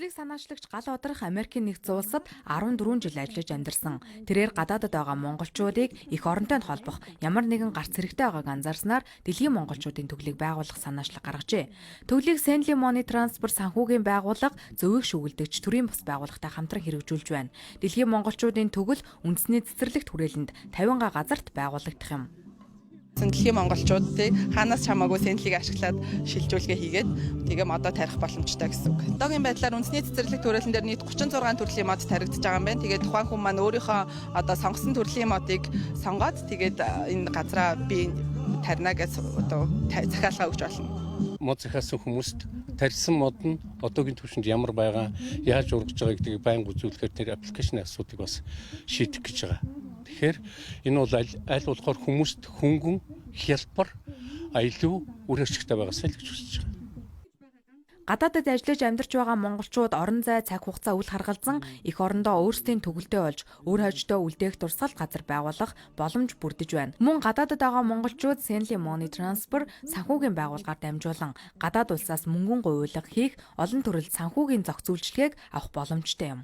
Төслийг санаачлагч Гал Одрох Америкийн нэгдсэн улсад 14 жил ажиллаж амьдарсан. Тэрээр гадаадад байгаа монголчуудыг эх оронтой нь холбох ямар нэгэн гарц хэрэгтэй байгааг анзаарснаар дэлхийн монголчуудын төглийг байгуулах санаачлаг гаргажээ. Төглийг Sendly Money Transfer санхүүгийн байгууллага, зөвийг шүглэгч төрийн бус байгууллагатай хамтран хэрэгжүүлж байна. Дэлхийн монголчуудын төгөл үндэсний цэцэрлэгт хүрээлэнд 50 га газарт байгуулагдах юм. Дэлхийн монголчууд тий хаанаас ч хамаагүй Sendly-г ашиглаад шилжүүлгээ хийгээд тэгээ модоо тарих боломжтой гэсэн үг. Одоогийн байдлаар үндэсний цэцэрлэг түрээлэн дээр нийт 36 төрлийн мод таригдаж байгаа юм байна. Тэгээд тухайн хүн маань өөрийнхөө одоо сонгосон төрлийн модыг сонгоод, тэгээд энэ газраа би тарина гэж одоо захиалгаа өгч болно. Мод захиалсан хүмүүст тарьсан мод нь одоогийн түвшинд ямар байгаа, яаж ургаж байгаа гэдгийг байнга үзүүлэхээр тэр application ы асуудлыг бас шийдэх гэж байгаа. Тэгэхээр энэ бол аль аль болохоор хүмүүст хөнгөн, хялбар, илүү үр ашигтай байгаасай л гэж хүсэж байгаа. Гадаадад ажиллаж амьдарч байгаа монголчууд орон зай, цаг хугацаа үл харгалзан эх орондоо өөрсдийн төгөлдөө болж, үр хожидоо үлдээх дурсгал газар байгуулах боломж бүрдэж байна. Мөн гадаадад байгаа монголчууд Sendly Money Transfer санхүүгийн байгууллагаар дамжуулан гадаад улсаас мөнгөн гуйвуулга хийх олон төрөлд санхүүгийн зохицуулжилгээг авах боломжтой юм.